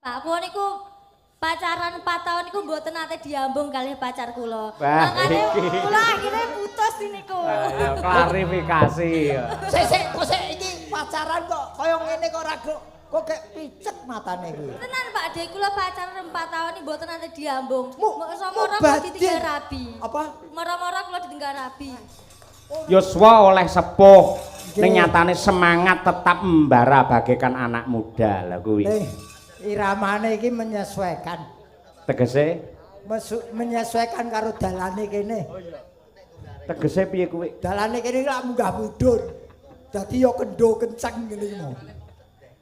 Pak, kula niku pacaran 4 tahun niku mboten nate diambung kalih pacar kula. Wah, Makane iki. kula akhirnya putus niku. Ayo, klarifikasi ya. Sik sik, kok sik iki pacaran kok kaya ngene kok ora kok kok kayak picek matane kuwi. Tenan, Pak De, kula pacaran 4 tahun ini mboten nate diambung. Mu- Mok moro kula mubazir. ditinggal rabi. Apa? Moro-moro kula ditinggal rabi. Yuswa oleh sepuh, ning nyatane semangat tetap membara bagaikan anak muda lah kuwi. Eh, iramane iki menyesuaikan. Tegese? Menyesuaikan karo dalane kene. Tegese piye kuwi? Dalane kene lak munggah mudhun. Dadi ya kendo kenceng ngene iki mau.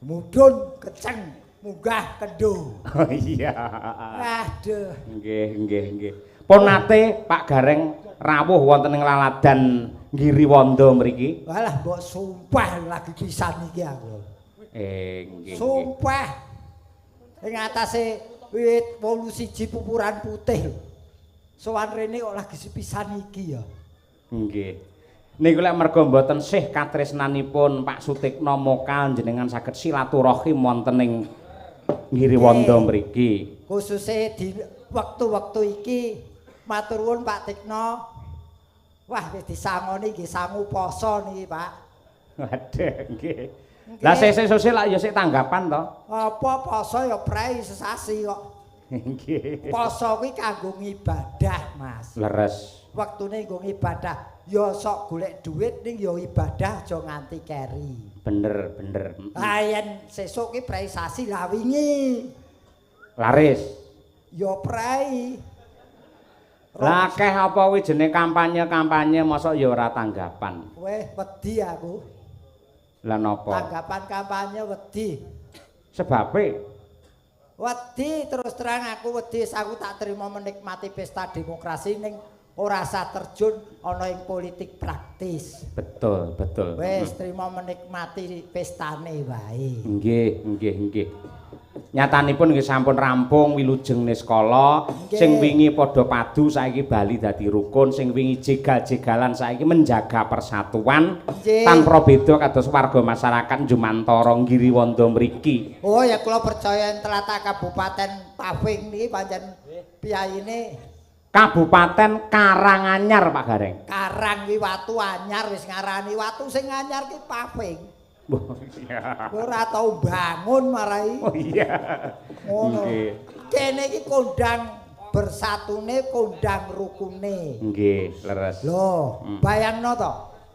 Mudhun kenceng, munggah kendo. Oh iya. Aduh. Nggih, nggih, nggih. Pun nate Pak Gareng rawuh wonten ing laladan Giriwanda mriki? Walah, mbok sumpah lagi pisan iki aku. Eh, nggih. Nggih. Sumpah. Ing atase wit 81 pupuran putih lho. Sowan rene kok lagi sepisan iki ya. Nggih. Niku lek merga mboten sih katresnanipun Pak Sutikno mokal jenengan saged silaturahim wonten ing Giriwanda mriki. Khususe di wektu-wektu iki, matur nuwun, Pak Tikno. Wah, wis disangoni nggih sangu poso niki, Pak. Waduh, nggih. Lah, sesuk-sesuk lak ya sik tanggapan to. Apa poso ya prei sesasi kok. Nggih. Poso kuwi kanggo ngibadah, Mas. Leres. Wektune nggo ngibadah. Ya sok golek duit, ning ya ibadah aja nganti keri. Bener, bener. Lah, yen sesuk ki prei sasi, lah wingi Laris. ya prei. Lah, akeh apa kuwi jenenge kampanye-kampanye, mosok ya ora tanggapan. Weh, wedi aku. Lah, napa? Tanggapan kampanye wedi. Sebabe? Wedi, terus terang aku wedi. Aku tak terima menikmati pesta demokrasi, ning ora usah terjun ana ing politik praktis. Betul, betul. Wis terima menikmati pestane wae. Nggih, nggih, nggih. Nyatanipun nggih sampun rampung wilujeng niskala, sing wingi padha padu saiki bali dadi rukun, sing wingi jegal-jegalan saiki menjaga persatuan tanpa beda kados warga masyarakat Jumantara Giriwanda mriki. Oh ya, kula percaya yen tlatah Kabupaten Paving niki pancen piyayine Kabupaten Karanganyar, Pak Gareng. Karang kuwi watu, anyar wis ngarani watu sing anyar ki Paving. Oh iya. Ora tau bangun marai. Oh iya. Ngono. Nggih. Kene iki kondang bersatune, kondang rukune. Nggih, leres. Lho, bayangno to.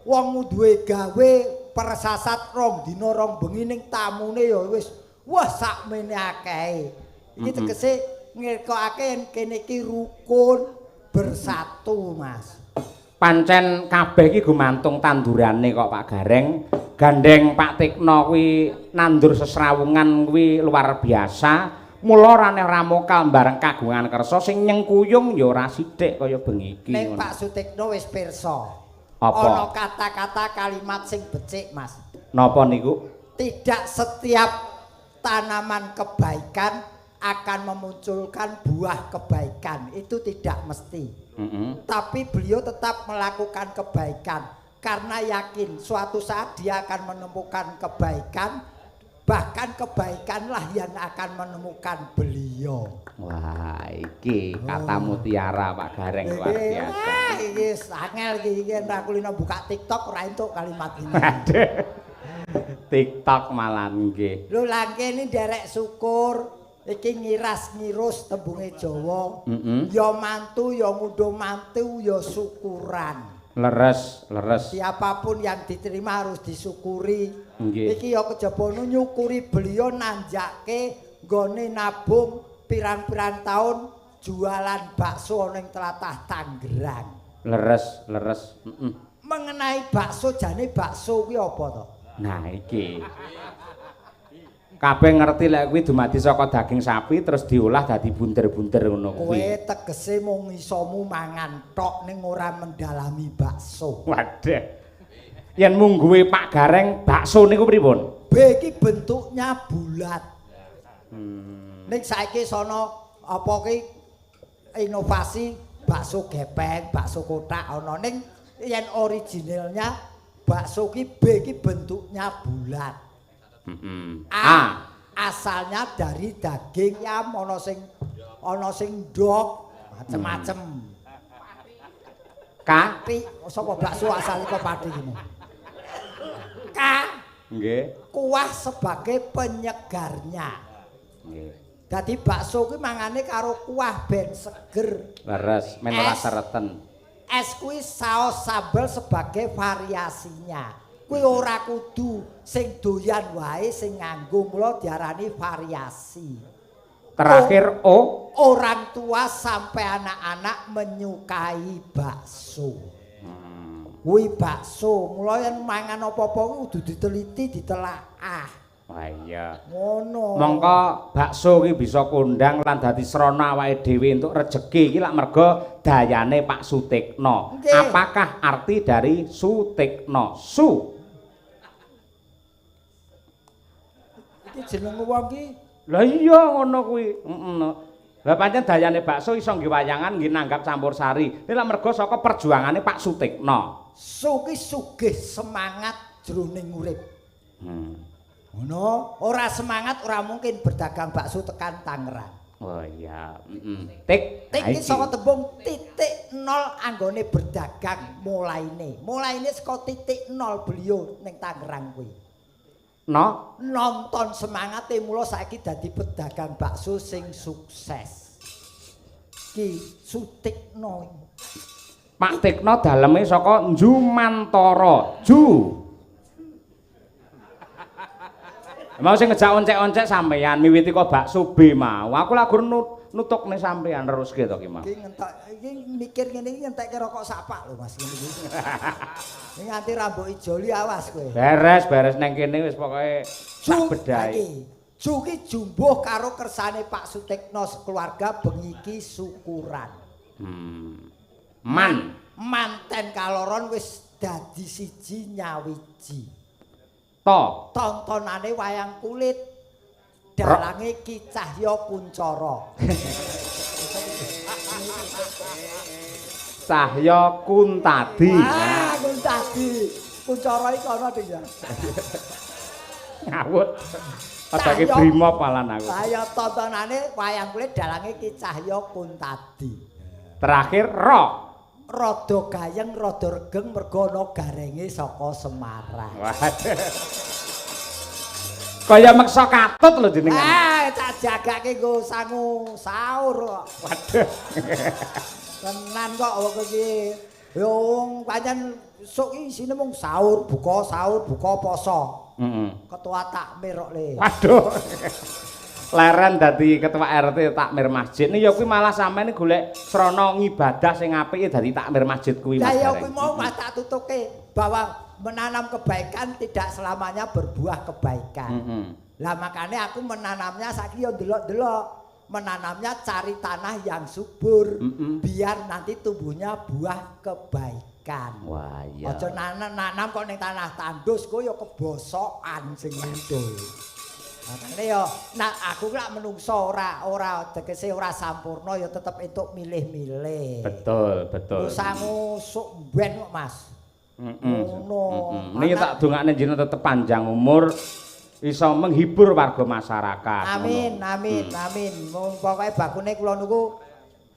Wong duwe gawe persasat 2 dina 2 bengi, ning tamune ya wis wah sakmene akehe. Iki tegese ngetokake yen kene iki rukun bersatu, Mas. Pancen kabeh iki gumantung tandurane kok, Pak Gareng. Gandeng Pak Tikno kuwi nandur sesrawungan kuwi luar biasa. Mula ora ora mokal bareng kagungan kersa sing nyengkuyung ya ora sithik kaya bengi iki. Ning ngono. Pak Sutikno wis pirsa. Apa? Ana kata-kata kalimat sing becik, Mas. Napa niku? Tidak setiap tanaman kebaikan akan memunculkan buah kebaikan. Itu tidak mesti. Tapi beliau tetap melakukan kebaikan karena yakin suatu saat dia akan menemukan kebaikan, bahkan kebaikanlah yang akan menemukan beliau. Wah, iki kata mutiara, Pak Gareng, luar biasa. Wah, iki angel iki iki nek aku lino buka TikTok ora entuk kalimat ini. Waduh. TikTok malah, nggih. Lho, lah kene nderek syukur iki ngiras-ngirus tembunge Jawa. Ya mantu, ya ngunduh mantu, ya syukuran. Leres, leres. Siapapun yang diterima harus disyukuri. Nggih. Iki ya kejaba nyukuri beliau nanjake nggone nabung pirang-pirang tahun jualan bakso ning tlatah Tangerang. Leres, leres. Mengenai bakso, jane bakso kuwi apa to? Nah, iki. Kabeh ngerti lek kuwi dumadi saka daging sapi terus diolah dadi bunder-bunder ngono Kowe kuwi. tegese mung isomu mangan tok, ning ora mendalami bakso. Waduh. Yen mungguwe Pak Gareng, bakso niku pripun? B iki bentuknya bulat. Ning saiki sono apa ki inovasi bakso gepeng, bakso kotak ana, ning yen originalnya bakso ki B ki bentuknya bulat. A. A. Asalnya dari daging yam, ana sing ndok, macem-macem. K. Pati, sapa bakso asale kok pati ngene. K. Nggih. Kuah sebagai penyegarnya. Nggih. Dadi bakso kuwi mangane karo kuah ben seger. Leres, men ora S. sereten. Es kuwi saos sambel sebagai variasinya. Kuwi ora kudu sing doyan wae sing nganggo, mula diarani variasi. Terakhir O. Orang tua sampai anak-anak menyukai bakso. Kuwi bakso, mula yen mangan apa-apa kuwi kudu diteliti, ditelaah. Wah iya. Ngono. Mongko bakso ki bisa kondang lan dadi srana awake dhewe entuk rejeki iki lak merga dayane Pak Sutikno. Nggih. Apakah arti dari Sutikno? Su. Iki jeneng wong ki. Lah iya ngono kuwi. Heeh. Lah pancen dayane bakso iso nggih wayangan nggih nanggap campur sari. Ini lak merga saka perjuangane Pak Sutikno. Su ki sugih semangat jroning urip. Ngono, ora semangat ora mungkin berdagang bakso tekan Tangerang. Oh iya, heeh. Tik. Tik Nah, iki iki. saka tembung titik nol anggone berdagang mulaine. Mulaine saka titik nol beliau ning Tangerang kuwi. No. Nonton semangate mula saiki dadi pedagang bakso sing sukses. Ki Sutikno. Pak Tikno daleme saka Jumantara. Ju. Mau sing ngejak oncek-oncek sampean miwiti kok bakso B mau. Aku lak gur nutukne sampean teruske to ki mau. Iki ngentek iki mikir ngene iki ngentekke rokok sapak lho Mas ngene iki. Iki nganti rambut ijoli awas kowe. Beres, beres neng kene wis pokoke sak bedhae. Iki. Ju ki jumbuh karo kersane Pak Sutikno sekeluarga bengi iki syukuran. Man. Manten kaloron wis dadi siji nyawiji. To. Tontonane wayang kulit. Dalange Ki Cahya Kuncara. Cahya Kuntadi. Ah, Kuntadi. Kuncara iki ana Dik ya. Ngawur. Padake brimob malan aku. Ayo tontonane wayang kulit dalange Ki Cahya Kuntadi. Terakhir ro. Rada gayeng, rada regeng mergo ana garenge saka Semarang. Waduh. Kaya meksa katut lho jenengan. Ah, tak jagake nggo sangu sahur kok. Waduh. Tenan kok wong iki. Ya wong pancen sok iki isine mung sahur, buka poso. Heeh. Ketua takmir kok le. Waduh. Leren dadi ketua RT takmir masjid. Nih ya kuwi malah sampean golek srana ngibadah sing apik dadi takmir masjid kuwi Lah Mas. ya Gareng. kuwi mau Mas tak tutuke bahwa menanam kebaikan tidak selamanya berbuah kebaikan. Lah makanya aku menanamnya saiki ya ndelok-ndelok. Menanamnya cari tanah yang subur biar nanti tumbuhnya buah kebaikan. Wah iya. Aja nanam kok ning tanah tandus kowe ya kebosokan sing muncul. Makane ya nah aku lak menungso ora ora tegese ora sampurna ya tetep entuk milih-milih. Betul, betul. Sangu sok mben kok Mas. Ngono. Niki tak dongakne jenengan tetep panjang umur iso menghibur warga masyarakat. Amin, amin, amin. Mung pokoke bakune kula niku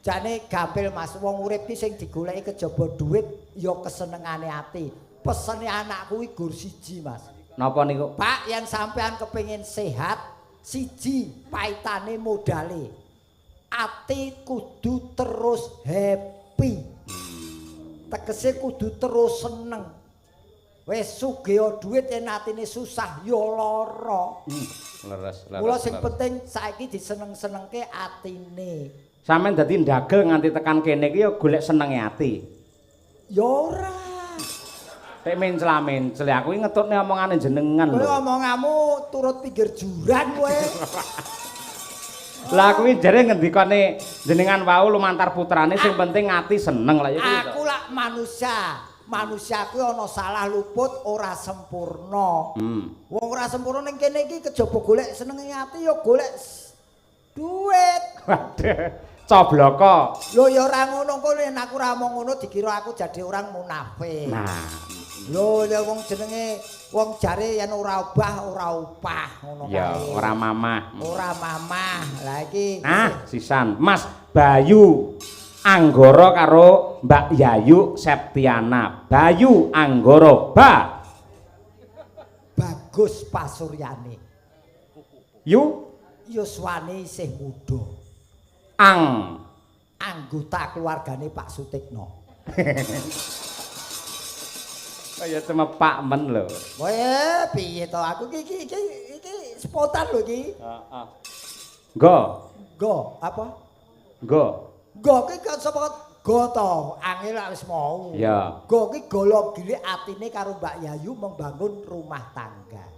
jane gampil Mas. Wong urip ki sing digoleki kejaba dhuwit ya kesenengane ati. Pesene anakku kuwi gur siji Mas. Napa niku? Pak, yen sampean kepengin sehat, siji paitane modale. Ati kudu terus happy. Tegese kudu terus seneng. Wis sugih dhuwit yen atine susah ya lara. Leres, leres. Mula sing leres. penting saiki diseneng-senengke atine. Sampeyan dadi ndagel nganti tekan kene iki ya golek senenge ati. Ya ora. Tek mencla-mencle aku iki ngetutne omongane jenengan Kowe lho. omonganmu turut pinggir jurang kowe. Lah kuwi jare ngendikane jenengan wau lumantar putrane sing penting ati seneng lah ya kuwi. Aku lak manusia. Manusia kuwi ana salah luput ora sempurna. Wong ora sempurna ning kene iki kejaba golek senenge ati ya golek duit. Waduh, cobloko. Lho ya ora ngono kok yen aku ora omong ngono dikira aku jadi orang munafik. Nah, Lho, ya wong jenenge wong jare yen ora obah ora opah ngono kae. Ya, ora mamah. Ora mamah. Lah iki Ah, sisan. Mas Bayu Anggara karo Mbak Yayu Septiana. Bayu Anggara Ba. Bagus pasuryane. Yu Yuswane isih muda. Ang. Anggota keluargane Pak Sutikno. Kaya cemepak men lho. Weh, piye to aku iki iki iki spontan lho iki. Heeh. Nggo. Go, apa? Nggo. Go ki kan sapa go to? Angel lak wis mau. Ya. Go ki golok gilik atine karo Mbak Yayu membangun rumah tangga.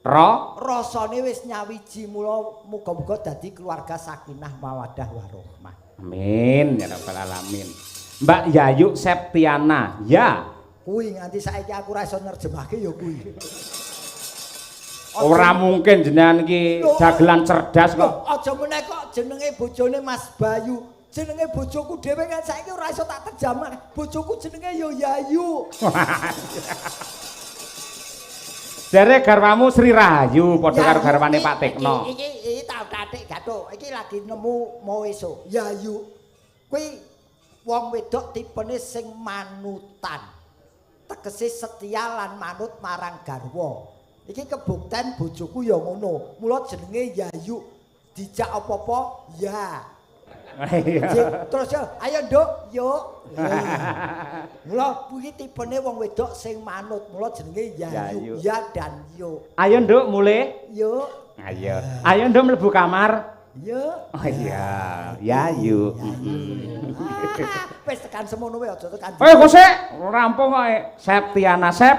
Ro Rasane wis nyawiji mula muga-muga dadi keluarga sakinah mawaddah warahmah. Amin ya rabbal alamin. Mbak Yayu Septiana. Ya. Kuwi nganti saiki aku ora iso nerjemahke ya kuwi. Ora mungkin jenengan iki dagelan cerdas kok. Aja meneh kok jenenge bojone Mas Bayu. Jenenge bojoku dhewe kan saiki ora iso tak terjemah. Bojoku jenenge ya Yayu. Jare garwamu Sri Rahayu padha karo garwane Pak Tekno. Iki iki tak tatik gathuk. Iki lagi nemu mau esuk. Yayu. Kuwi wong wedok tipene sing manutan. Tegese setia lan manut marang garwa. Iki kebukten bojoku ya ngono. Mula jenenge Yayu. Dijak apa-apa ya. Terus ya, ayo nduk, yuk. Mula kuwi tipene wong wedok sing manut, mula jenenge Yayu. Ya dan yuk. Ayo nduk mulih. Yuk. Ayo. Ayo nduk mlebu kamar. Yuk. Oh iya, Yayu. Wis tekan semono wae aja tekan. Eh kok sik rampung kok. Septiana Sep.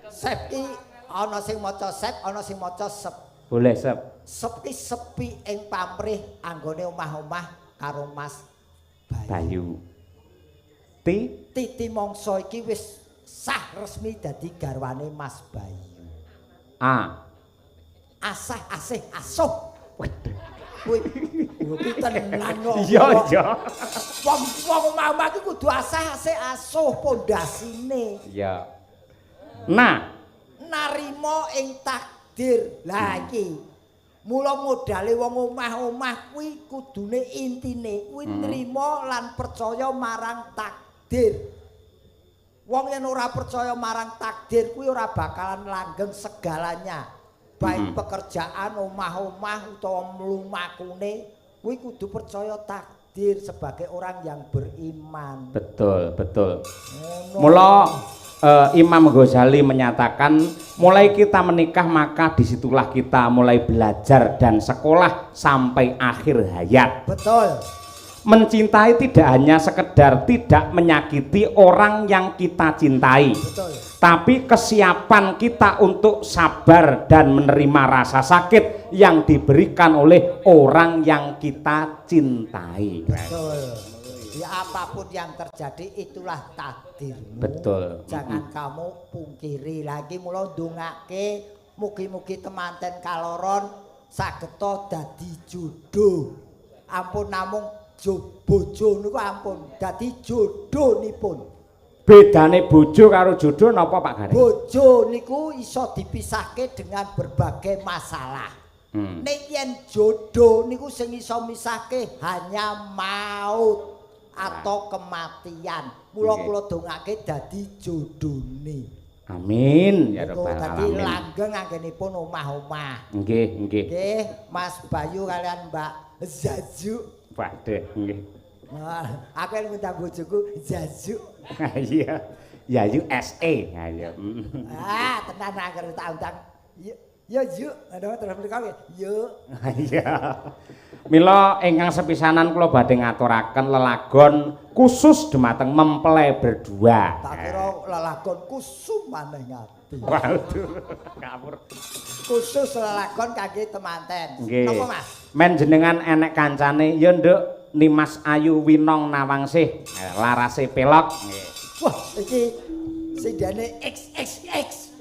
Sep ki ana sing maca sep, ana sing maca sep. Boleh sep. Sep ki sepi ing pamrih anggone omah-omah karo Mas Bayu. Bayu. Ti Titi mangsa iki wis sah resmi dadi garwane Mas Bayu. A. Asah asih asuh. Waduh. Kuwi tenan kok. Iya, iya. Wong omah-omah iki kudu asah asih asuh pondasine. Iya. Nah, narima ing takdir. Lah iki. Mula modale wong omah-omah kuwi kudune intine kuwi nrima lan percaya marang takdir. Wong yen ora percaya marang takdir kuwi ora bakalan langgeng segalanya. Baik pekerjaan, omah-omah utawa mlumakune kuwi kudu percaya takdir sebagai orang yang beriman. Betul, betul. Mula Imam Ghazali menyatakan mulai kita menikah maka disitulah kita mulai belajar dan sekolah sampai akhir hayat. Betul. Mencintai tidak hanya sekedar tidak menyakiti orang yang kita cintai. Betul. Tapi kesiapan kita untuk sabar dan menerima rasa sakit yang diberikan oleh orang yang kita cintai. Betul. Ya apapun yang terjadi itulah takdirmu. Betul. Jangan kamu pungkiri lagi. Mula ndongake mugi-mugi temanten kaloron sageta dadi jodoh. Ampun namung bojo niku ampun dadi jodhonipun. Bedane bojo karo jodoh napa Pak Gareng? Bojo niku iso dipisahke dengan berbagai masalah. Nek yen jodoh niku sing iso misahke hanya maut atau kematian. Mula kula dongake dadi jodhone. Amin ya rabbal alamin. Dadi langgeng anggenipun omah-omah. Nggih, nggih. Nggih, Mas Bayu kalian Mbak Zazu. Waduh, nggih. Wah, aku yang ngundang bojoku Zazu. Iya. Yayu SE. Ayo. Ah, tenan angger tak undang. Ya yuk, ngono terus mriko yuk. Iya. Mila ingkang sepisanan kula badhe ngaturaken lelagon khusus dumateng mempelai berdua. Tak kira lelagon kusum maneh ngati. Waduh, ngawur. Khusus lelagon kangge temanten. Napa Mas? Men jenengan enek kancane ya Nduk Nimas Ayu Winong Nawangsih, larase pelok. Nggih. Wah, iki sindene XXX.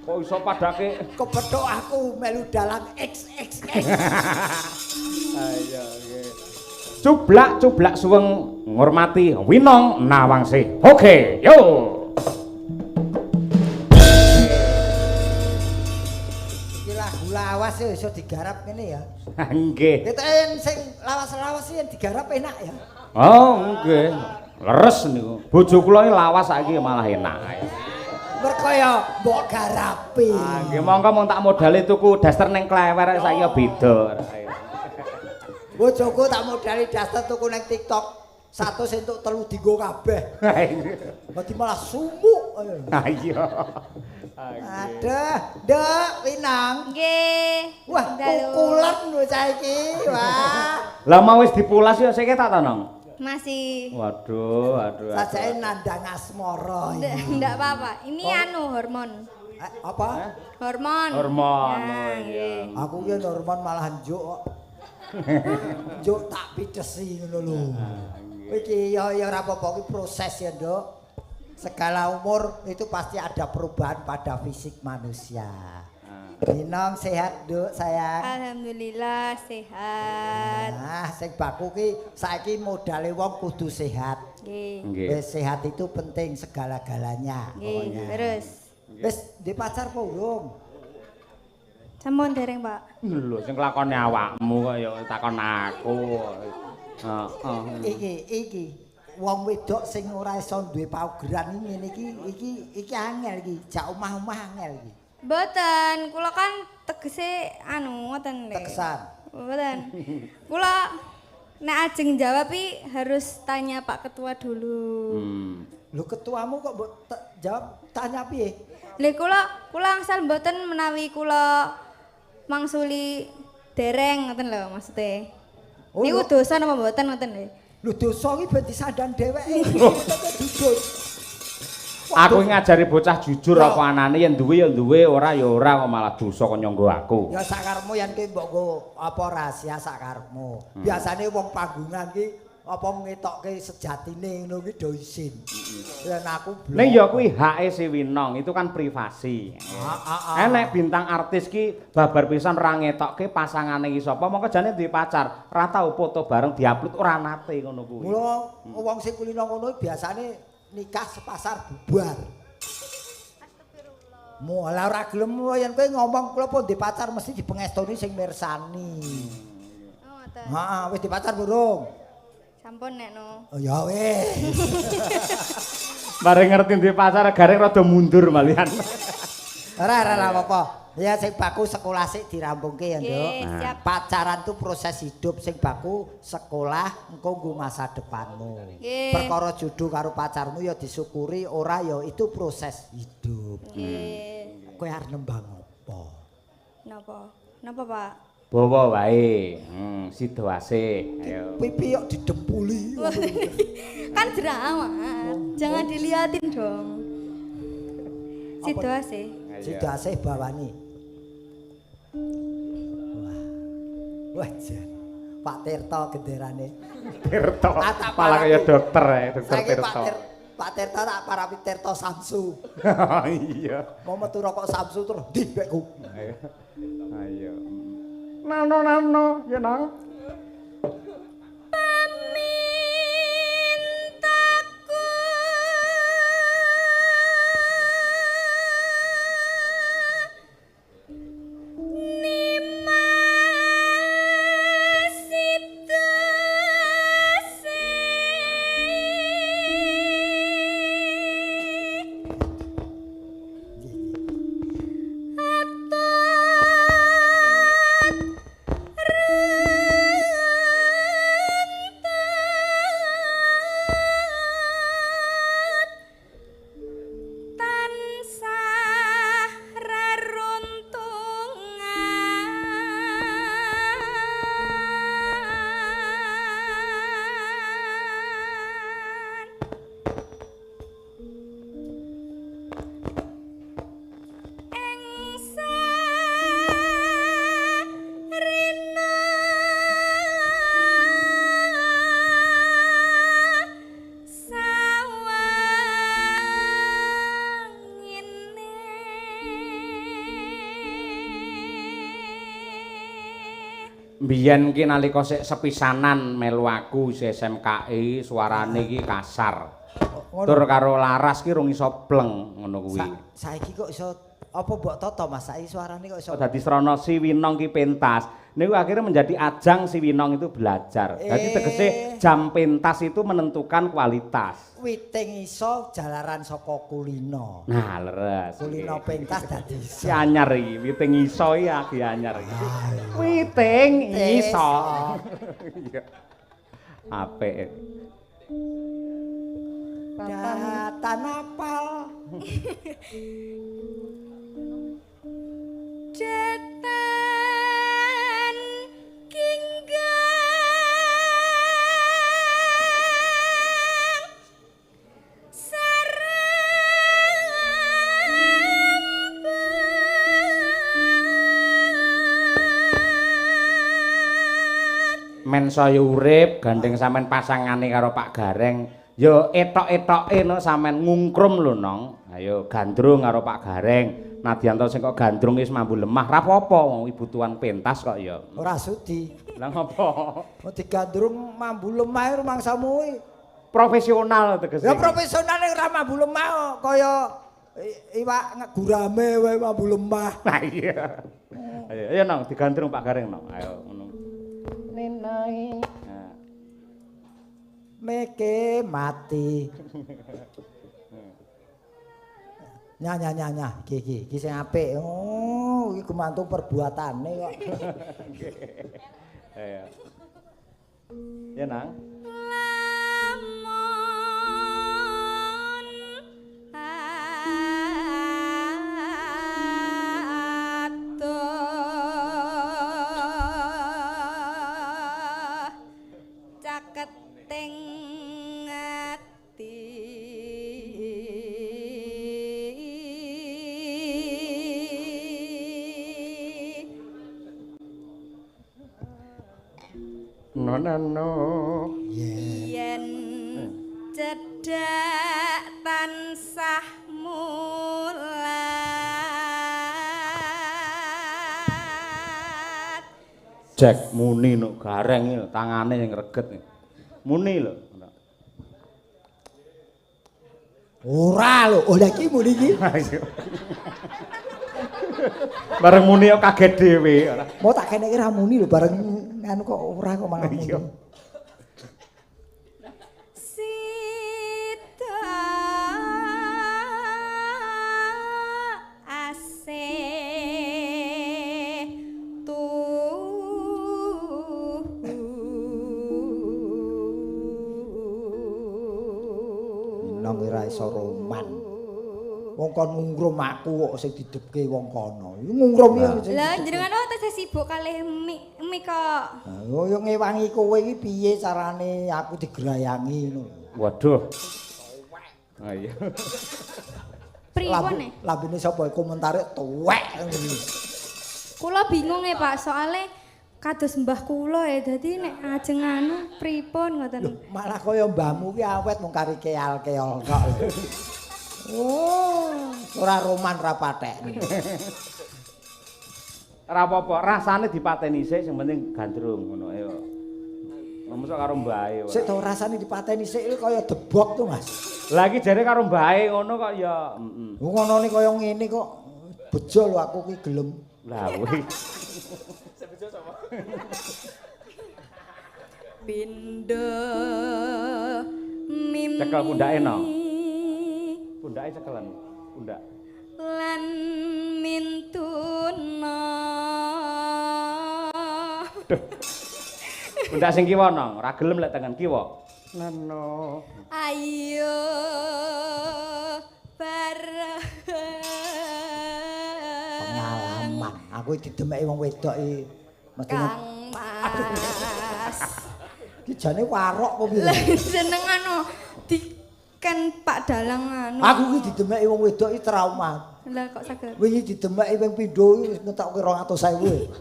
Kok iso padake kepethuk aku melu dalang XXX. Ayo nggih. Cublak-cublak suweng ngurmati Winong Nawangsih. Oke, yo. Iki lagu lawas ya iso digarap ngene ya. Nggih. Kita sing lawas-lawas yen digarap enak ya. Oh, nggih. Leres niku. Bojo kula iki lawas saiki malah enak. Mergo ya mbok garapi. Ah, nggih monggo mung tak modali tuku daster ning klewer saiki ya beda. Bojoku tak modali daster tuku ning TikTok. 100 entuk 3 dinggo kabeh. Dadi malah sumuk. Ha iya. Aduh, Nduk Winang. Nggih. Wah, pukulan lho saiki. Wah. Lah mau wis dipulas ya saiki tak to, Nong? Masih. Waduh, aduh. Sajake nandang asmara iki. Ndak apa-apa. Ini anu hormon. Apa? Hormon. Hormon. Oh iya. Aku ki hormon malah njuk kok. Njuk tak pidesi ngono lho. Iki ya ya ora apa-apa iki proses ya, Nduk. Segala umur itu pasti ada perubahan pada fisik manusia. Winong sehat, Nduk, sayang. Alhamdulillah sehat. Nah, sing baku ki saiki modale wong kudu sehat. Nggih. Wis sehat itu penting segala-galanya. Nggih, terus. Wis ndek pacar apa urung? Sampun dereng, Pak. Lho, sing lakone awakmu kok ya takon aku. Heeh. Iki wong wedok sing ora iso duwe paugeran ngene iki angel iki, jak omah-omah angel iki. Mboten, kula kan tegese anu ngoten lho. Tegesan. Mboten. Kula nek ajeng jawab iki harus tanya Pak Ketua dulu. Lho ketuamu kok mbok jawab tanya piye? Lha kula angsal mboten menawi kula mangsuli dereng ngoten lho maksude. Oh, niku dosa napa mboten ngoten lho. Lho dosa iki ben disandang dheweke. Jujur. Aku ngajari bocah jujur apa anane yen duwe ya duwe, ora ya ora kok malah dosa kok nyangga aku. Ya sakarepmu yen ki mbok nggo apa rahasia sakarepmu. Biasane wong panggungan ki apa ngetokke sejatine ngono ki do isin. Yen aku ning ya kuwi hake si Winong itu kan privasi. Enek bintang artis ki babar pisan ra ngetokke pasangane iki sapa mongko jane duwe pacar, ra tau foto bareng diupload ora nate ngono kuwi. Mula wong sing kulino ngono biasane nikah sepasar bubar. Astagfirullah. Lah ora gelem yen kowe ngomong kula pun ndek pacar mesti dipengestoni sing mirsani. Oh, ngoten. Heeh, wis di pacar durung? Sampun nek no. Oh ya wis. Bareng ngerti ndek pacar garek rada mundur malian. Ora apa-apa. Ya sing baku sekolah sik dirampungke ya, Nduk. Nah. Pacaran tuh proses hidup sing baku sekolah engko nggo masa depanmu. Perkara jodoh karo pacarmu ya disyukuri, ora ya itu proses hidup. Nggih. Kowe arep nembang apa? Napa? Napa, Pak? Bawa wae. Sida asik. Ayo. Pipi kok didempuli. Kan jerawat. Jangan diliatin dong. Sida asik. Sida asih bawane. Wah. Wah, jan. Pak Tirto genderane. Tirto. Malah kaya dokter ya, dokter Tirto. Pak Tirto tak parapi Tirto Samsu. Iya. Mau metu rokok Samsu terus ndi bekku. Ayo. Ayo. Nano nano, ya nang. Atur. Mbiyen ki nalika sik sepisanan melu aku isih SMKI, suarane iki kasar. Tur karo laras ki rung iso pleng ngono kuwi. Saiki kok iso apa mbok toto Mas? Saiki suarane kok iso dadi srana si Winong ki pentas. Niku akhirnya menjadi ajang si Winong itu belajar. Jadi tegese jam pentas itu menentukan kualitas. Witing iso jalaran saka kulino. Nah, leres. Kulino pentas dadi iso. Si anyar iki, witing iso iki agi anyar iki. Witing iso. Iya. Apik. Datan apal. Jetan kinggang sarambet men saya urip gandeng sampean pasangane karo Pak Gareng ya etok-etoke no sampean ngungkrum lho Nong. Ayo gandrung karo Pak Gareng. Nadyan to sing kok gandrung wis mambu lemah ra apa-apa wong ibu tuan pentas kok ya. Ora sudi. Lah ngopo? Mau digandrung mambu lemah rumangsamu kuwi profesional tegese. Ya profesional ora mambu lemah kaya iwak gurame wae mambu lemah. Lah iya. Ayo ayo Nong digandrung Pak Gareng Nong. Ayo ngono. Nenai. Nah. Meke mati. Nya nya nya nya iki iki iki sing apik. Oh, iki gumantung perbuatane kok. Ayo. Ya Nang. Lamun adoh caketing ati. No no no. Yen cedhak tansah mulat. Jack muni nuk Gareng iki tangane sing reget. Muni lho. Ora lho, oh lha iki muni iki. Bareng muni kok kaget dhewe ora. Mau tak keneki ra muni lho bareng anu kok ora kok malah muni. Sida asih tuhu. Nang ora iso roman. Wong kon ngungrum aku kok sing didepke wong kono. Iku ngungrum iki. Lah jenengan kok tesih sibuk kalih mie kok. Ha yo ngewangi kowe iki piye carane aku digrayangi ngono. Waduh. Ha iya. Pripun e? Lambene sapa komentare tuwek ngene. Kula bingung e Pak, soale kados mbah kula e dadi nek ajeng anu pripun ngoten. Lho, malah kaya mbahmu ki awet mung kari keal-keol kok. Oh, ora roman ra pathek. Ora apa-apa, rasane dipateni sik sing penting gandrung ngono ayo. Mosok karo mbahe. Sik to rasane dipateni sik kaya debok to, Mas. Lah iki jare karo mbahe ngono kok ya, heeh. Wong ngonone kaya ngene kok bejo lho aku ki gelem. Lah kuwi. Sing bejo sapa? Pindho mimi. Cekel pundake no. Pundake cekelan, pundak. Lan mintuna. Pundak sing kiwa nong, ora gelem lek tengen kiwa. Nano. Ayo bareng. Pengalaman. Aku didemeki wong wedok iki mesti Kang Mas. Iki jane warok apa piye? Lah jeneng anu di kan Pak Dalang anu. Aku ki didemeki wong wedok iki trauma. Lah kok saged? Wingi didemeki ping pindho wis ngetokke 200.000.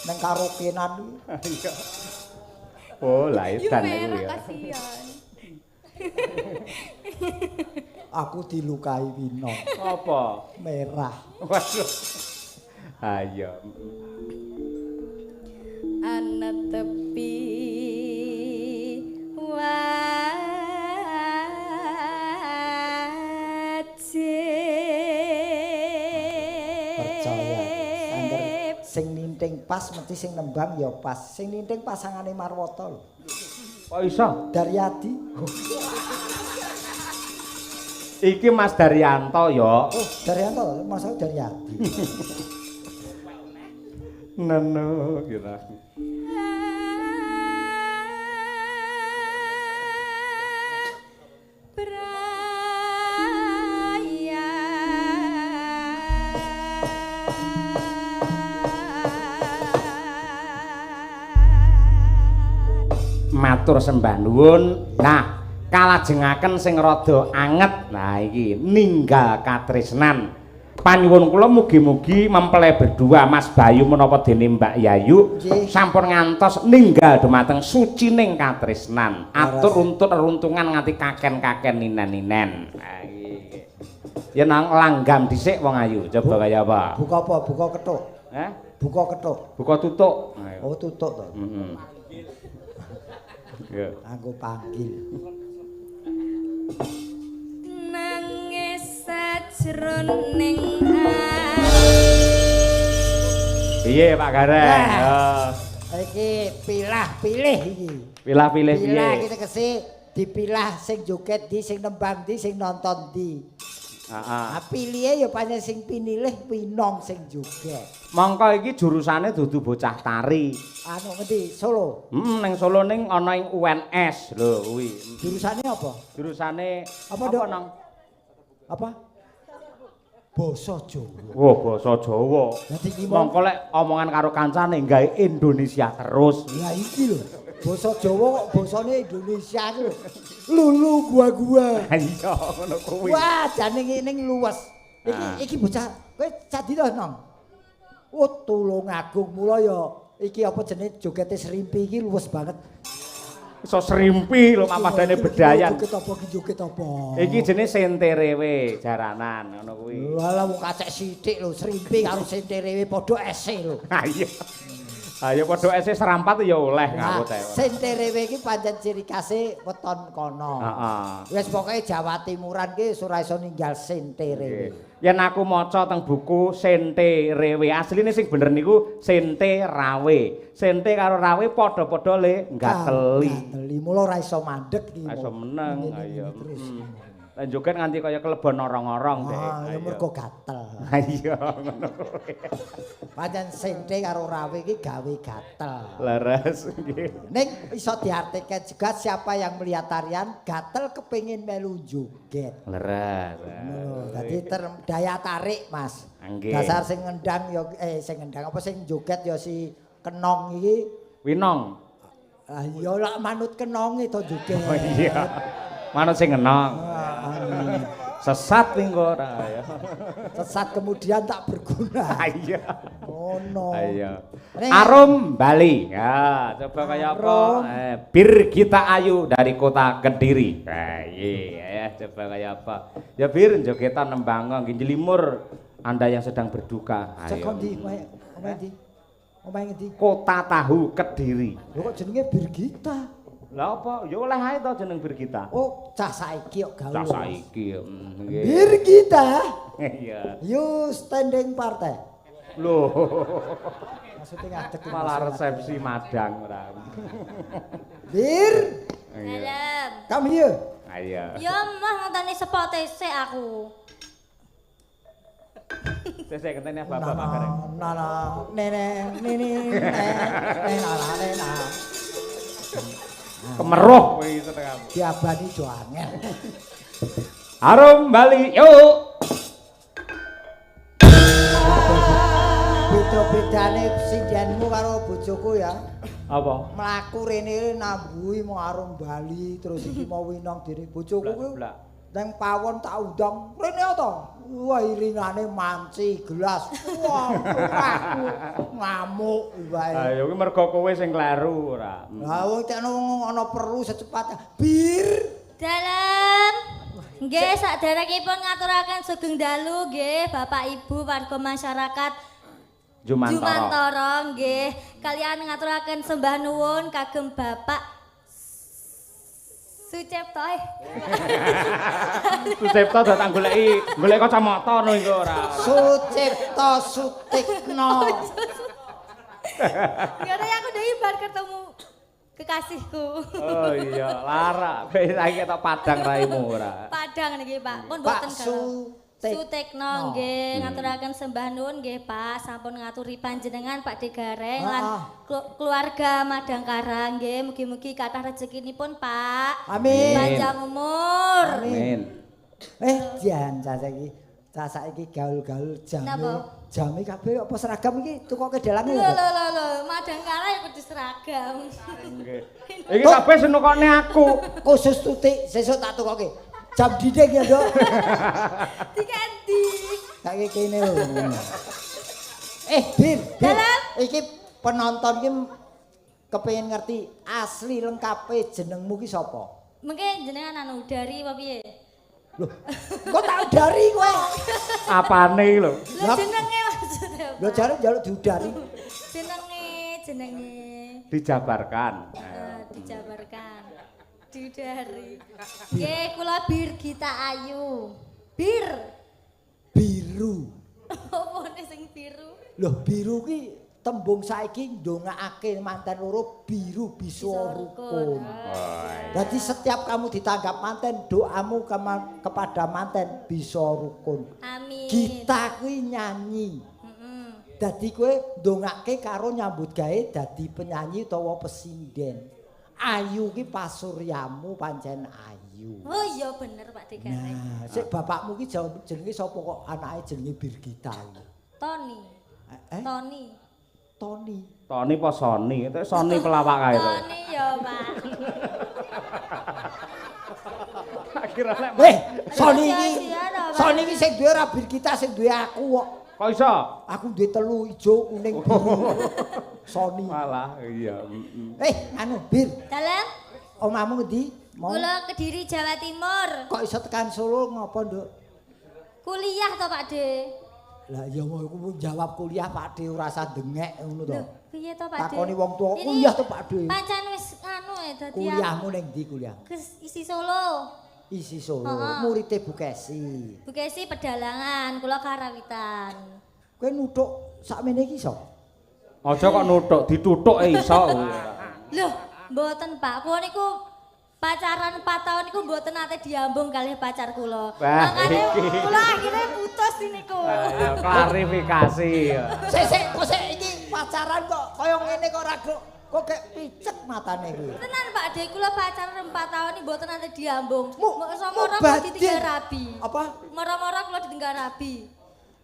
Nang karaokenan iki. Iya. Oh, lah edan iku ya. Kasihan. Aku dilukai Wino. Apa? Merah. Waduh. Ayo. Anetepi wajib. Percaya. Angger sing ninting pas mesti sing nembang ya pas. Sing ninting pasangane Marwoto lho. Kok iso? Daryadi. Iki Mas Daryanto ya. Oh, Daryanto, masa Daryadi. Neno kira. Matur sembah nuwun. Nah, kalajengaken sing rada anget. Nah iki ninggal katresnan. Panyuwun kula mugi-mugi mempelai berdua Mas Bayu menapa dene Mbak Yayu sampun ngantos ninggal dumateng sucining katresnan. Atur runtut runtungan nganti kaken-kaken ninen-ninen. Nah iki. Ya nang langgam dhisik wong ayu. Coba kaya apa? Buka apa? Buka kethuk. Heh? Buka kethuk. Buka tutuk. Oh, tutuk to. Heeh. Ya. Anggo panggil. Nangis sajroning ati. Piye Pak Gareng? Iki pilah-pilih iki. Pilah-pilih piye? Pilah iki tegese dipilah sing joget di, sing nembang di, sing nonton di. Heeh. Ah pilihe ya pancen sing pinilih winong sing joget. Mongko iki jurusane dudu bocah tari. Anu ngendi? Solo. Heeh, ning Solo ning ana ing UNS lho kuwi. Jurusane apa? Jurusane apa, Dok? Nang? Apa? Basa Jawa. Wah, basa Jawa. Dadi iki mongko lek omongan karo kancane gawe Indonesia terus. Lah iki lho. Basa Jawa kok basane Indonesia iki lho. Lulu gua-gua. Iya, ngono kuwi. Wah, jane ngene luwes. Iki iki bocah kowe cadi to, Nong? Oh, Tulungagung mula ya iki apa jenenge jogete Srimpi iki luwes banget. Iso Srimpi lho papadane bedayan. Joget apa iki joget apa? Iki jenenge senterewe jaranan ngono kuwi. Walah wong kacek sithik lho, Srimpi karo senterewe padha ese lho. Ha iya. Ayo padha ese serampat ya oleh ngawut ae. Senterewe iki pancen ciri khase weton kono. Heeh. Wis pokoke Jawa Timuran ki ora iso ninggal senterewe. Yen aku maca teng buku Senterewe, asline sing bener niku Sente Rawe. Sente karo rawe padha-padha le gateli. Gateli mula ora iso mandeg iki. Ora iso meneng, ayo. Lah joget nganti kaya kelebon orong-orong dek. Ah, ya mergo gatel. Ha iya ngono kuwi. Pancen sente karo rawe iki gawe gatel. Leres nggih. Ning iso diartikan juga siapa yang melihat tarian gatel kepengin melu joget. Leres. Ngono, dadi daya tarik, Mas. Nggih. Dasar sing ngendang ya sing ngendang apa sing joget ya si kenong iki. Winong. Ah iya lak manut kenonge to joget. Oh iya. Manut sing ngenong. Sesat minggu ora ya. Sesat kemudian tak berguna. Iya. Ngono. Iya. Arum Bali. Ya, coba kaya apa? Bir Gita Ayu dari kota Kediri. Nah, iya, ya, coba kaya apa? Ya Bir jogetan nembang nggih njelimur Anda yang sedang berduka. Ayo. Cek ndi? Omahe ndi? Omahe ngendi? Kota Tahu Kediri. Lho kok jenenge Birgita? Lah apa? Ya oleh ae to jeneng Birgita. Oh, cah saiki kok gaul. Cah saiki nggih. Birgita. Iya. You standing partai. Lho. Maksudnya ngadeg malah resepsi madang ora. Bir. Dalem. Come here. Ayo. Ya mah ngenteni sepote sik aku. Sesek ngenteni bapak Pak Gareng. Na na nene nene ne na na ne na. Kemeruh kowe iki setengah. Diabani jo angel. Arum Bali yuk. Beda-bedane sindenmu karo bojoku ya. Apa? Mlaku rene nambuhi mau Arum Bali terus iki mau winong dene bojoku kuwi. Nang pawon tak undang rene to. Wah iringane manci gelas. Wah, aku ngamuk wae. Ayo kuwi mergo kowe sing kleru ora. Lah wong tekno wong ana perlu secepatnya. Bir dalem. Nggih saderengipun ngaturaken sugeng dalu nggih Bapak Ibu warga masyarakat Jumantara. Jumantara nggih. Kalian ngaturaken sembah nuwun kagem Bapak Sucipto. Sucipto datang goleki golek kacamata no iku ora. Sucipto Sutikno. Ngene aku dhewe bar ketemu kekasihku. Oh iya, lara. Saiki ketok padang raimu ora. Padang niki Pak. Pun Pak mboten galau. Sutikno nggih ngaturaken sembah nuwun nggih Pak, sampun ngaturi panjenengan Pak Degareng lan keluarga Madangkara nggih, mugi-mugi kathah rezekinipun Pak. Amin. Panjang umur. Amin. Jan cah saiki gaul-gaul jame. Jame kabeh apa seragam iki tukoke dalange lho. Lho lho lho, Madangkara ya kudu seragam. Nggih. Iki kabeh senukane aku. Khusus tutik sesuk tak tukoke. Jam dinding ya, Nduk. Diganti. Tak kene lho. Bir, iki penonton iki kepengin ngerti asli lengkape jenengmu ki sapa? Mengke jenengan anu dari apa piye? Lho, kok tak udari kowe? Apane iki lho? Lho jenenge maksudnya. Lho jare njaluk diudari. Jenenge. Dijabarkan. Dijabarkan. Diudari. Nggih, kula Birgita Ayu. Bir. Biru. Opone sing biru? Lho, biru ki tembung saiki ndongakake manten loro biru bisa rukun. Dadi setiap kamu ditanggap manten, doamu kepada manten bisa rukun. Amin. Gita kuwi nyanyi. Dadi kowe ndongake karo nyambut gawe dadi penyanyi utawa pesinden. Ayu ki pasuryamu pancen ayu. Oh iya bener Pak Degareng. Nah, sik bapakmu ki jenenge sapa kok anake jenenge Birgita iki? Tony. Tony. Tony. Tony apa Sony? Itu Sony pelawak kae to. Tony ya, Pak. Tak kira lek Sony iki. Sony iki sing duwe ora Birgita, sing duwe aku kok. Kok iso? Aku duwe telu ijo, kuning, biru. Sony. Malah iya. Anu Bir. Dalem? Omahmu ngendi? Kula Kediri Jawa Timur. Kok iso tekan Solo ngopo, Nduk? Kuliah to, Pak De. Lah iya aku jawab kuliah Pak De ora usah dengek ngono to. Lho, piye to Pak De? Takoni wong tuwa kuliah to Pak De. Pancen wis anu e dadi kuliahmu ning ndi kuliah? Isi Solo. Isi Solo. Murite Bu Kesi. Bu Kesi pedalangan, kula karawitan. Kowe nuthuk sakmene iki iso? Aja kok nuthuk, dituthuk e iso. Lho, mboten Pak. Kula niku pacaran 4 tahun niku mboten nate diambung kalih pacar kula. Makane kula akhire putus niku. Klarifikasi. Sik sik kok sik iki pacaran kok kaya ngene kok ora kok kek picek matane kuwi. Tenan Pak De, kula pacaran 4 tahun niku mboten nate diambung. Moro-moro ditinggal rabi. Apa? Moro-moro kula ditinggal rabi.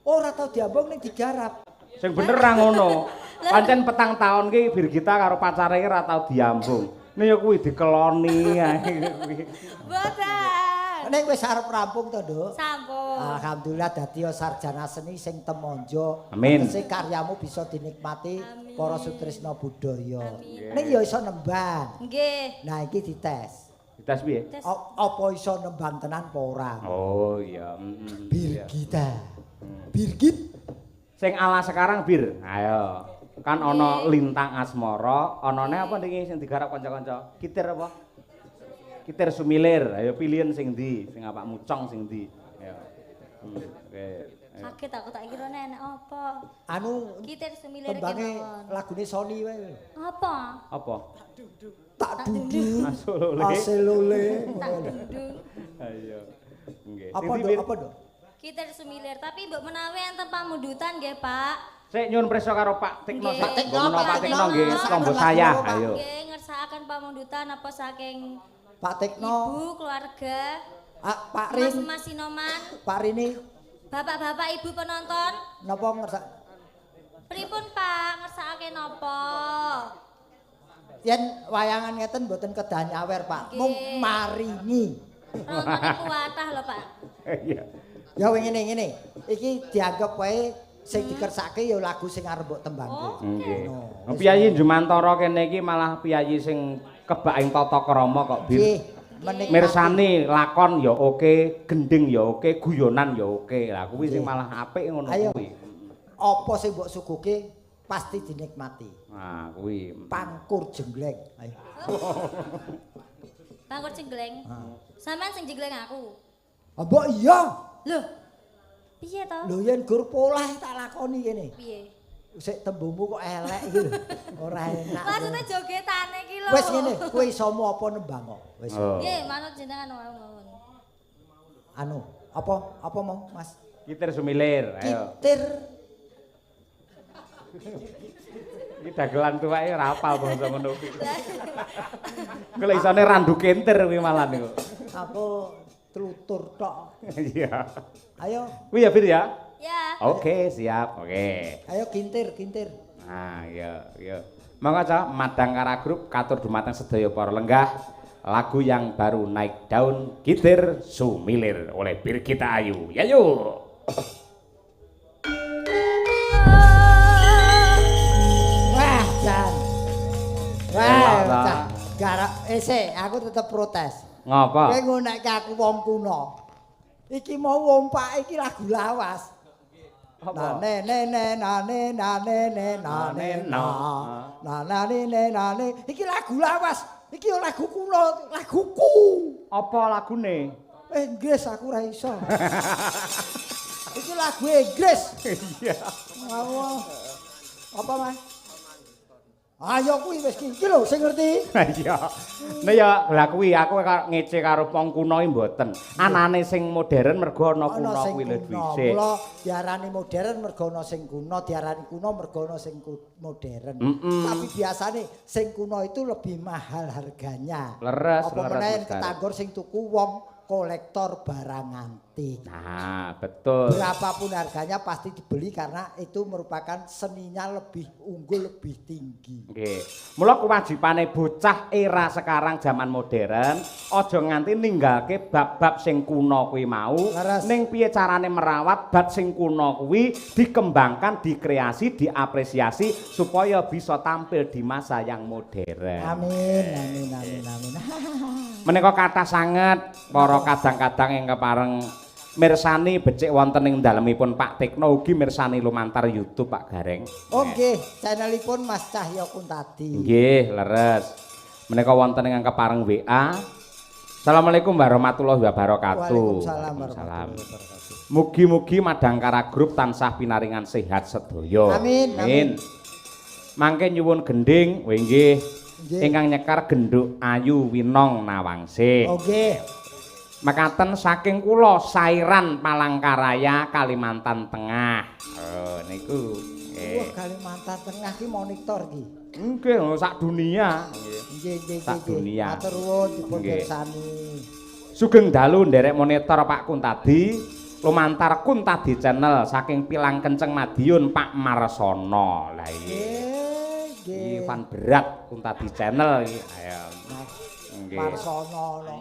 Ora tau diambung ning digarap. Sing bener ra ngono. Pancen 4 tahun ki Birgita karo pacare ki ora tau diambung. Nek ya kuwi dikeloni ae kuwi. Mboten. Nek wis arep rampung to, Nduk? Sampun. Alhamdulillah dadi sarjana seni sing temonjo. Amin. Sing karyamu bisa dinikmati para sutrisna budaya. Nek ya iso nembang. Nggih. Nah iki dites. Dites piye? Apa iso nembang tenan apa ora? Oh iya, Birgita. Birgit. Sing ala sekarang Bir. Ayo. Kan ana Lintang Asmara, anane apa niki sing digarap kanca-kanca? Kitir apa? Kitir Sumilir. Ayo pilihan sing ndi? Sing awakmu cong sing ndi? Ayo. Oke. Kaget aku tak kira enek apa. Anu Kitir Sumilir kemawon. Lagune Sony wae. Apa? Apa? Tak dudung. Asolole. Aselole. Tak dudung. Ayo. Nggih. Apa nduk? Apa nduk? Kitir Sumilir, tapi mbok menawi enten pamundutan nggih, Pak. Sik nyuwun prisa karo Pak Tikno. Pak Tikno, Pak Tikno nggih, tombo saya. Ayo. Nggih, ngersakaken pamundutan apa saking Pak Tikno, ibu, keluarga, Pak Rin, Mas Sinoman, Pak Rini, bapak-bapak, ibu penonton. Napa ngersak? Pripun, Pak, ngersakake napa? Yen wayangan ngeten mboten kedah nyawer, Pak. Mung maringi. Penonton kuwatah lho, Pak. Iya. Ya ngene. Iki dianggep wae sing dikersake ya lagu sing arep mbok tembangke. Nggih. Piyayi Jumantara kene iki malah piyayi sing kebak ing tata krama kok, Bir. Nggih. Mirsani lakon ya oke, gending ya oke, guyonan ya oke. Lah kuwi sing malah apik ngono kuwi. Apa sing mbok suguhke pasti dinikmati. Ah, kuwi. Pangkur jenggleng. Ayo. Pangkur jenggleng. Sampeyan sing jenggleng aku. Ah, mbok iya. Lho. Piye to? Lho yen gur polah tak lakoni kene. Piye? Sik tembungmu kok elek iki lho. Ora enak. Maksudnya jogetane iki lho. Wis ngene, kowe isomu apa nembang kok. Wis. Oh. Nggih, manut jenengan mawon. Anu, apa apa mau, Mas? Kitir sumilir, ayo. Kitir. Iki dagelan tuweke ora hafal bangsa ngono kuwi. Kuwi lek isone randu kentir kuwi malah niku. Aku tlutur tok. Iya. Ayo, Kuwi ya, Bir ya? Ya. Oke, siap. Oke. Ayo kintir, kintir. Nah, iya, iya. Monggo Cak, Madangkara Group katur dumateng sedaya para lenggah lagu yang baru naik daun, Kitir Sumilir oleh Birgita Ayu. Ya yuk. Wah, Jan. Wah, Elok ta. cah. Gara sik, aku tetep protes. Ngapa? Kowe ngonekke aku wong kuno. Iki mau wong pak iki lagu lawas. Apa? Na ne ne ne na ne na ne ne na ne na. Na na ne ne na ne. Iki lagu lawas. Iki yo lagu kuno, laguku. Apa lagune? Inggris aku ora iso. Iki lagu Inggris. Iya. Allah. Apa, Mas? Ayo kuwi wis iki lho sing ngerti. Iya. Nek ya lah kuwi aku ngece karo wong kuno iki mboten. Anane sing modern mergo ana kuno sing kuwi lho kuno. dhisik. Mula diarani modern mergo ana sing kuno, diarani kuno mergo ana sing modern. Tapi biasane sing kuno itu lebih mahal harganya. Leres, Apa leres, meneh Mas Gareng. ketanggur sing tuku wong kolektor barang antik. Nah, betul. Berapapun harganya pasti dibeli karena itu merupakan seninya lebih unggul, lebih tinggi. Nggih. Mula kewajibane bocah era sekarang zaman modern aja nganti ninggalke bab-bab sing kuno kuwi mau. Leres. Ning piye carane merawat bab sing kuno kuwi dikembangkan, dikreasi, diapresiasi supaya bisa tampil di masa yang modern. Amin, amin, amin, amin. Menika kathah sanget para kadang-kadang ing kepareng mirsani becik wonten ing dalemipun Pak Tekno ugi mirsani lumantar YouTube Pak Gareng. Oh nggih, channelipun Mas Cahyo Kuntadi. Nggih, leres. Menika wonten ingkang kepareng WA. Assalamualaikum warahmatullahi wabarakatuh. Waalaikumsalam warahmatullahi wabarakatuh. Mugi-mugi Madangkara Group tansah pinaringan sehat sedaya. Amin, amin. Mangke nyuwun gending, nggih. Nggih. Ingkang nyekar Genduk Ayu Winong Nawangsih. Oh nggih. Mekaten saking kula Sairan Palangkaraya Kalimantan Tengah. Oh niku. Wah, Kalimantan Tengah ki monitor ki. Nggih, sak dunia. Nggih, nggih, Sak nggih. dunia. Matur nuwun dipun Nggih. pirsani. Sugeng dalu nderek monitor Pak Kuntadi lumantar Kuntadi Channel saking Pilang Kenceng Madiun Pak Marsono. Lah iki. Nggih, Iki nggih. fan berat Kuntadi Channel iki. Ayo. Nggih. Marsono no.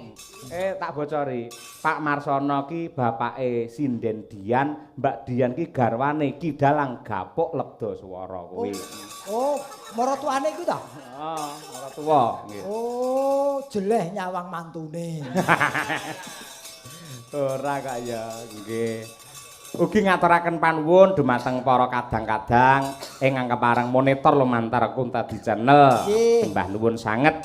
Tak bocori. Pak Marsono ki bapake Sinden Dian, Mbak Dian ki garwane Ki Dalang Gapuk Lebda Swara kuwi. Oh, maratuane iku ta? Oh, ora tuwa nggih. Oh, jeleh nyawang mantune. Ora kok ya, nggih. Ugi ngaturaken panuwun dumateng para kadang-kadang ingkang kepareng monitor lumantar Kuntadi Channel. Nggih. Sembah nuwun sanget.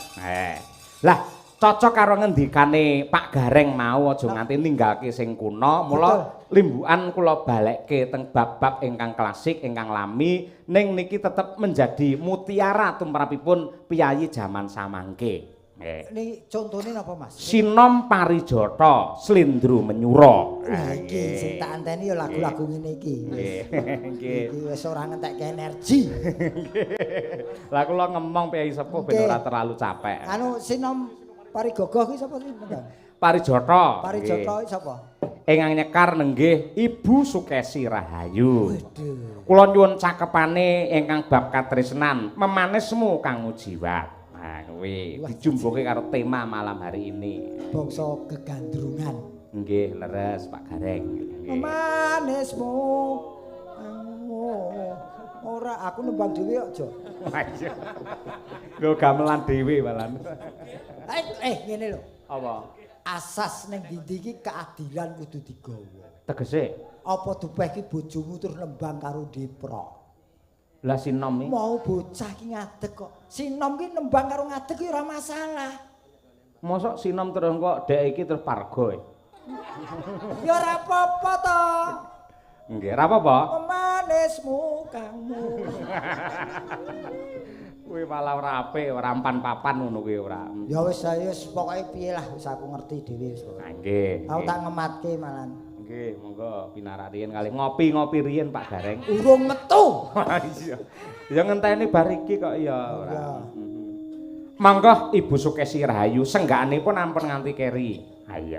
Lah, cocok karo ngendikane Pak Gareng mau aja nganti ninggalke sing kuno. Mula limbukan kula balekke teng bab-bab ingkang klasik, ingkang lami, ning niki tetep menjadi mutiara tumrapipun piyayi jaman samangke. Nggih. Niki contone napa, Mas? Sinom Parijata, Slindru Menyura. Lah iki sing tak anteni ya lagu-lagu ngene iki. Nggih. Nggih. Iki wis ora ngentekke energi. Lah kula ngemong piyayi sepuh ben Nggih. ora terlalu capek. Anu Sinom Parigogoh kuwi sapa sih? Parijata. Parijata kuwi sapa? Ingkang nyekar nenggih Ibu Sukesi Rahayu. Waduh. Kula nyuwun cakepane ingkang bab katresnan, memanismu kang mujiwat. Nah, kuwi dijumbuhke karo tema malam hari ini. Bangsa gegandrungan. Nggih, leres Pak Gareng. Nggih. Memanismu. Ora aku nembang dhewe kok, Jo. Iya. Lho gamelan dhewe malan. Ngene lho. Apa? Asas ning ndi iki keadilan kudu digawa. Tegese? Apa dupeh ki bojomu terus nembang karo Depro? Lah sinom iki. Mau bocah ki ngadeg kok. Sinom ki nembang karo ngadeg ki ora masalah. Mosok sinom terus kok dek iki terus pargo. Ya ora apa-apa to. Nggih, ora apa-apa. Memanismu kangmu. Kuwi malah ora apik, ora ampan papan ngono kuwi ora. Ya wis ayo wis pokoke piye lah wis aku ngerti dhewe wis pokoke. Nah, nggih. Aku tak ngematke malan. Nggih, monggo pinarak riyin kalih ngopi-ngopi riyin Pak Gareng. Urung metu. Iya. Ya ngenteni bar iki kok ya ora. Iya. Monggo Ibu Sukesi Rahayu senggakanipun ampun nganti keri. Ha iya.